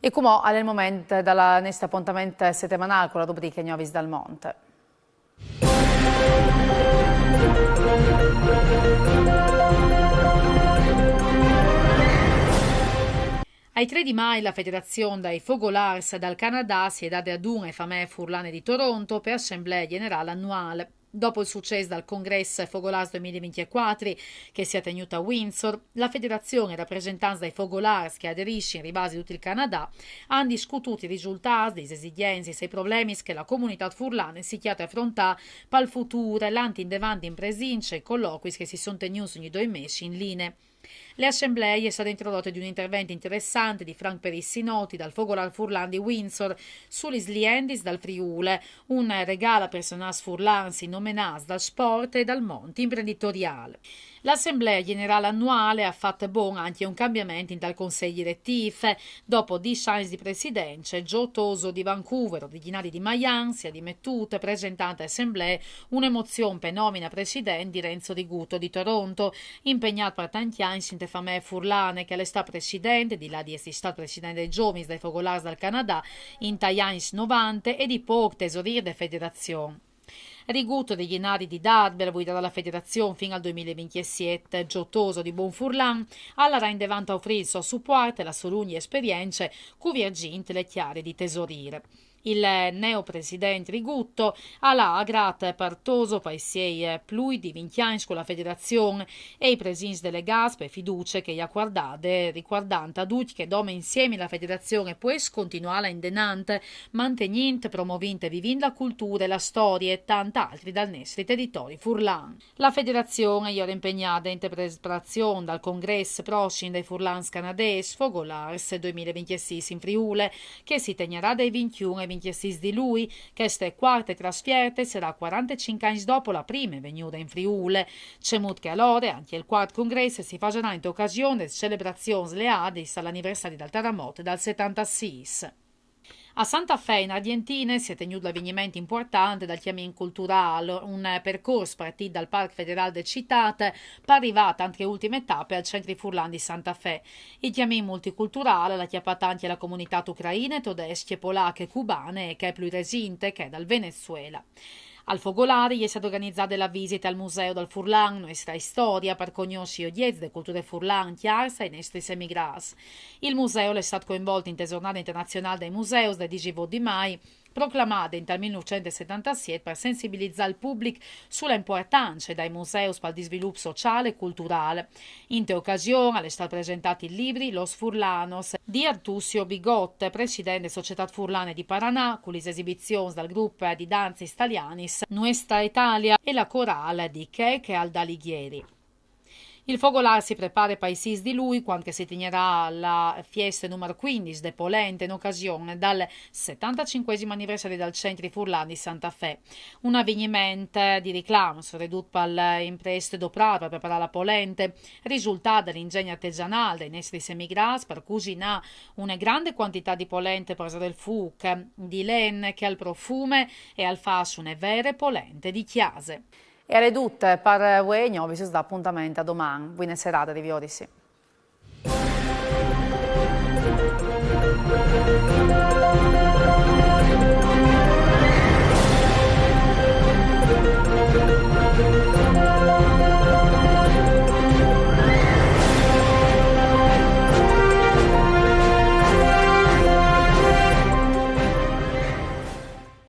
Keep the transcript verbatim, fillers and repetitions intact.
E cumò al è il moment dal nestri apontament setemanâl cu la rubriche Gnovis dal Mont. Ai trê di Mai la Federazion dai Fogolârs dal Canadà si è dade adun ae Famee Furlane di Toronto pe assemblee gjenerâl anuâl. Dopo il sucès dal Congrès Fogolârs doi mil e vincjecuatri, che si è tegnût a Windsor, la Federazion e i rapresentants dai fogolârs che e aderissin rivâts di dut il Canadà a àn discutût i risultâts, lis esigjenzis e i problemis che la comunitât furlane si cjate a afrontâ pal futûr, lant indevant in presince i colocuis che si son tegnûts ogni doi mês in Line. Le assemblee e je stade introdote di un intervent interessant di Franc Perissinoti dal Fogolâr Furlan di Windsor su lis liendis dal Friûl, un regâl a personaçs furlans nomenâts dal sport e dal mont imprenditoriâl. La assemblee gjenerâl anuâl e à fat bon ancje un cambiament intal consei diretîf. Dopo dîs agns di presidence, Joe Toso di Vancouver, origjinari di Maian, si è dimetût, presentant ae assemblee une mozion pe nomine a president di Renzo Rigutto di Toronto, impegnât par tancj agns inte Famee Furlane, che al è stât president, di là di jessi stât president dai zovins dai fogolârs dal Canadà, intai agns novante e di pôc tesorîr de Federazion. Rigutto, origjinari di Darber, al vutarà la Federazion fin al doi mil e vincjesiet. Joe Toso, di bon furlan, al larà indevant a ufrî il so supuart e la sô lungjie esperience, cuviergint le cjare di tesorîr. Il neopresident Rigutto al à agrât par Toso pai siei plui di vincj agns cu la Federazion e i presints delegâts pe fiducie che i à cuardade, ricuardant a ducj che dome insiemi la Federazion e pues continuâ a lâ indenant, mantegnint, promovint e vivint la culture, la storie e tant altri dal nestri teritori furlan. La Federazion e je ora impegnade inte preparazion dal congrès prossim dai furlans canadês, Fogolârs doi mil e vincjesîs in Friûl, che si tegnarà dai vincjun ai vincjesîs di Lui. Cheste cuarte trasfierte e sarà cuarantecinc agns dopo la prime vegnude in Friûl. Cemût che alore ancje il cuart congrès si fasarà inte ocasion des celebrazions leadis al aniversari dal taramot dal setantasîs. A Santa Fe, in Argjentine, si è tegnût l'avigniment impuartant dal Cjamin Culturâl, un percors partît dal Parc Federâl de Citât par rivâ tant che ultime tape al Centri Furlan di Santa Fe. Il Cjamin Multiculturâl al à cjapât ancje la comunitât ucraine, todescje, polache, cubane e chê plui resinte, chê dal Venezuela. Al Fogolâr e je stade organizade la visite al Museu dal Furlan, Nuestra Historia, par cognossi i ogjets de culture furlan cjârs ai nestris emigrâts. Il museu al è stât coinvolt inte zornade internazionâl dai museus dal disevot di Mai, proclamade intal mil nûfcent e setantasiet par sensibilizâ il public su la impuartance dai museus pal disvilup sociâl e culturâl. Inte ocasion al è stât presentât il libri Los Furlanos di Artusio Bigotte, president de Societât Furlane di Paranà, cu lis esibizions dal grup di danzis talianis Nuestra Italia e la corâl di Cheche Aldalighieri. Il Fogolâr si prepare pai sîs di Lui, cuant che si tignarà la fieste numar cuindis de polente, in ocasion dal setantacincuesim aniversari dal Centri Furlan di Santa Fe. Un avigniment di riclam, soredut pal imprest doprât par preparâ la polente, risultât dal ingegn artesanâl dai nestris emigrâts par cusinâ une grande cuantitât di polente par zâ dal fûc di len che al profume e al fâs une vere polente di cjase. E al è dut par vuê, nô vi si dà apontament a doman. Buine serade, riviodisi.